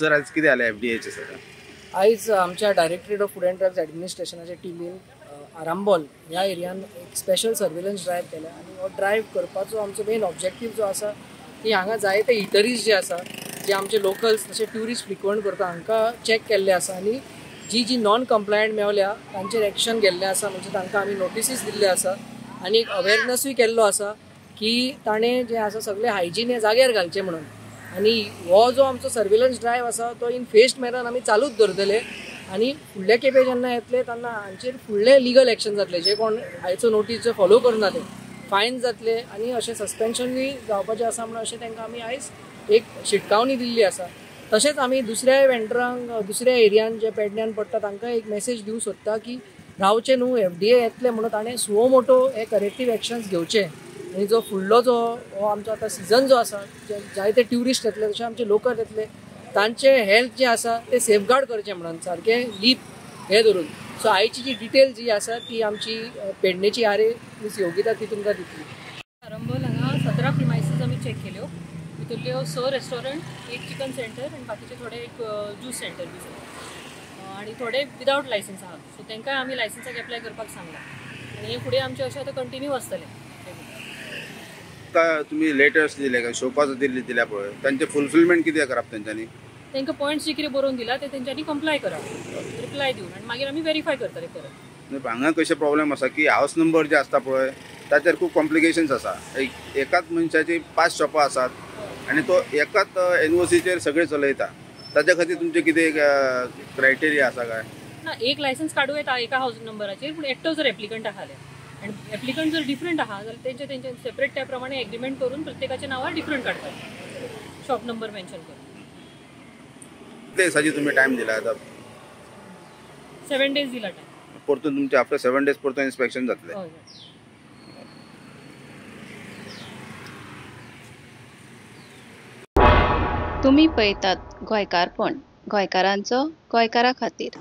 Sir आज कितें जालें एफडीएचें सर? आयज आमच्या directorate of food and drugs ॲडमिनिस्ट्रेशनाच्या टिमीन आरांबोल ह्या एरियान एक स्पेशल सर्वेलन्स ड्रायव्ह केल्या आनी हो ड्रायव्ह करपाचो आमचो मेन ऑब्जेक्टीव जो आसा की हांगा जायते इटरीज जे आसा जे आमचे लोकल्स तशे ट्युरिस्ट फ्रिक्वंट करता हांकां चॅक केल्ले आसा आनी जी जी नॉन कंप्लायंट मेवल्या तांचेर एक्शन गेल्लें आसा, म्हणजे तांकां आमी नोटिसीस दिल्ले आसा आनी एक अवेरनसूय केल्लो आसा की ताणें जें आसा सगळें हायजीन हें जाग्यार घालचें म्हणून. आनी हो जो आमचो सर्वेलन्स ड्रायव्ह आसा तो इन फेस्ड मॅनर आमी चालूच दवरतले आनी फुडले खेपे जेन्ना येतले तेन्ना हांचेर फुडले लिगल एक्शन जातले, जे कोण आयचो नोटीस जे फॉलो करना ते फायन जातले आनी अशें सस्पेन्शनूय जावपाचें आसा म्हणून अशें तांकां आमी आयज एक शिटकावणी दिल्ली आसा. तशेंच आमी दुसऱ्या वेंडरांक दुसऱ्या एरियान जे पेडण्यान पडटा तांकां एक मॅसेज दिवंक सोदता की रावचें न्हू, एफडीए येतलें म्हणून ताणें सुओ मोटो हे करेक्टीव एक्शन्स घेवचे आनी जो फुडलो जो हो आमचो आतां सिजन जो आसा जायते ट्युरिस्ट येतले तशें आमचे लोकल येतले तांचे हेल्थ जें आसा तें सेफगार्ड करचें म्हणून सारकें लीप हें धरून. सो आयची जी डिटेल जी आसा ती आमची पेडणेची आर ए मिस योगिता ती तुमकां दितली. आरंबोल हांगा 17 प्रिमायसीस आमी चॅक केल्यो, भितरल्यो 6 रेस्टॉरंट, एक चिकन सेंटर आनी बाकीचे थोडे एक ज्यूस सेंटर बी आसा आनी थोडे विदावट लायसन्स आहा, सो तांकांय आमी लायसन्साक एप्लाय करपाक सांगलां आनी हे फुडें आमचें अशें आतां कंटिन्यू आसतलें. तुमी लेटर्स दिले काय शोकॉज दिल्या पळय तांचे फुलफिलमेंट कितें करप तेंच्यांनी? तांकां पॉयंट्स जे कितें बरोवन दिला ते तेंच्यांनी कंप्लाय करप, रिप्लाय दिवन आनी मागीर आमी वेरीफाय करतले परत. हांगा कशें प्रॉब्लेम आसा की हावस नंबर जे आसता पळय ताचेर खूब कॉम्प्लिकेशन्स आसा. एकाच मनशाची 5 शॉपां आसात आनी तो एकाच एनओसीचेर सगळें चलयता, ताच्या खातीर तुमचें कितें क्रायटेरिया आसा काय? ना, एक लायसन्स काडूं येता एका हावस नंबराचेर, पूण एकटो जर एप्लिकंट आहा जाल्यार आनी एप्लिकंट जर डिफरंट आहा जाल्यार तेंचे तेंचे सेपरेट त्या प्रमाणे एग्रीमेंट करून प्रत्येकाच्या नांवार डिफरंट काडतात, शॉप नंबर मेन्शन करून. कितले दिसाची तुमी टायम दिला आतां? 7 डेज दिला टायम. परतून तुमचे आफ्टर 7 डेज परतून इन्स्पेक्शन जातलें? हय. तुमी पळयतात गोंयकारपण, गोंयकारांचो गोंयकारा खातीर.